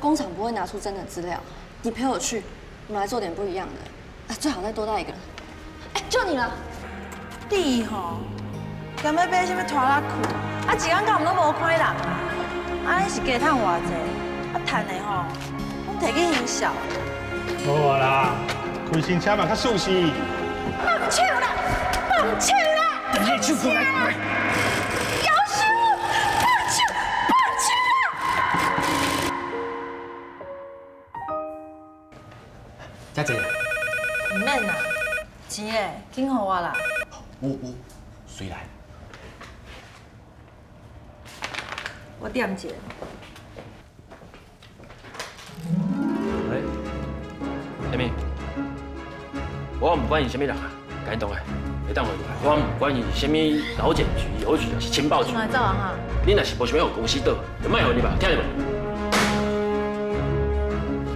工厂不會拿出真的資料。你陪我去，我們來做點不一樣的。啊，最好再多帶一個人。哎，就你了。你吼，敢欲買啥物拖拉庫？啊，一工到晚攏無看人啊！啊，你是加趁偌濟？啊，趁的吼，攏提去行銷。無啦，開新車嘛較舒適。放手啦！放手啦！你手過來，夭壽，放手，放手啦！遮濟。毋免啦，錢咧，緊予我啦。有有，隨來。我點一下。喂，啥物？我毋管伊是啥物人啊，感動的，會當回來。我毋管伊是啥物勞檢局、郵局，抑是情報局。來走啊哈！你若是無想欲予公司倒，就莫予你吧，聽著無？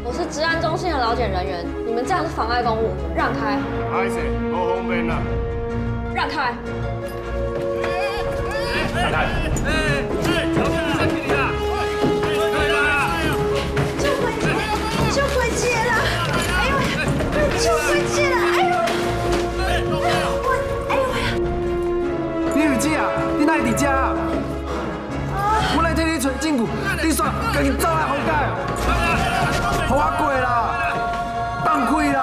我是治安中心的勞檢人員，你們這樣是妨礙公務，讓開！歹勢，無方便啦。讓開！讓開！就回就回接啦！哎呦，就回接啦！哎呦，我哎呦呀！李女姐啊，你哪會佇遮？我來替你揣證據，你煞家己走來予改，予我過啦，放開啦！